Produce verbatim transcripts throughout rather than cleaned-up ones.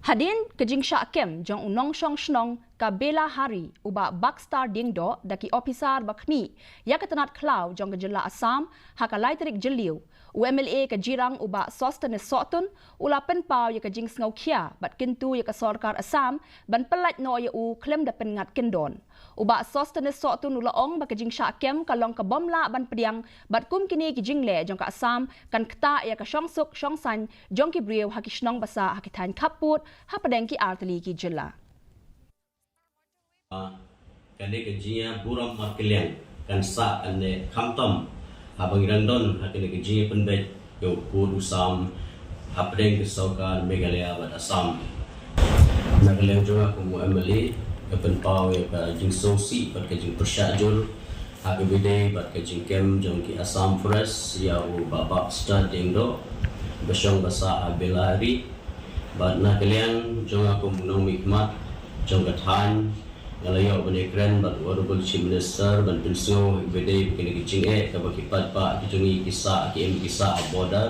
Hadien ka jingshah kem jong u nongshong shnong ka Belahari u Bah Baxter Diengdoh da ki ophisar ba khmih ïa ka tnat khlaw jong ka jylla Assam ha ka lai tarik Jylliew, u MLA ka Jirang u Bah Sosthenes Sohtun u la pynpaw ïa ka jingsngewkhia bad kyntu ïa ka sorkar Assam ban pyllait noh ïa u khlem da pynngat kyndon. U Bah Sosthenes Sohtun u la ong ba ka jingshah kem ka long ka bym lah ban pdiang bad kum kine ki jingleh jong ka Assam kan ktah ïa ka shongsuk shongsaiñ jong ki briew ha ki shnong basa ha ki thaiñ khappud hapdeng ki artylli ki jylla. Kane ka jingïaburom markylliang kan sah kane khamtam haba ngi dang don ha kane ka jingïapynbeit ïa u pud u sam hapdeng ka sorkar Meghalaya bad Assam. Na ka liang jong nga kum u MLA, nga pynpaw ïa ka jingsngewsih bad ka jingpyrshah jur ha kaba ïadei bad ka jingkem jong ki Assam Forest ïa u Bah Baxter Diengdoh ba shong ba sah ha Belahari. Bad na ka liang jong nga kum u nongmihkhmat jong ka thaiñ, nga la ïoh ban ïakren bad u Honorable Chief Minister ban pynsngew ïa kaba ïadei bad kane ka jingeh kaba ki paidbah ki jong ngi ki sah, ki im ki sah ha border.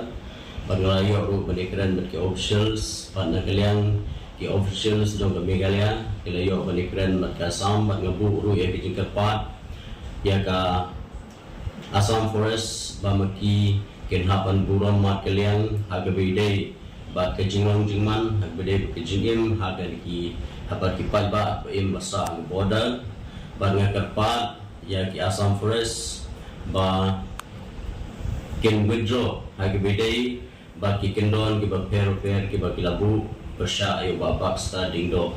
Bad nga la ïoh ruh ban ïakren bad ki officials, bad na ka liang ki officials jong ka Meghalaya ki la ïoh ban ïakren bad ka Assam, bad nga buh ruh ïa ka jingkyrpad ïa ka Assam Forest ba ma ki kin hap ban burom markylliang ha kaba ïadei bad ka jinglong jingman, ha kaba ïadei bad ka jingim ha kaba ki, ha kaba ki paidbah ba im ba sah ha ka border. Bad nga kyrpad ïa ki Assam Forest ba kin withdraw ha kaba ïadei bad ki kyndon kiba pher pher kiba ki la buh pyrshah ïa u Bah Baxter Diengdoh.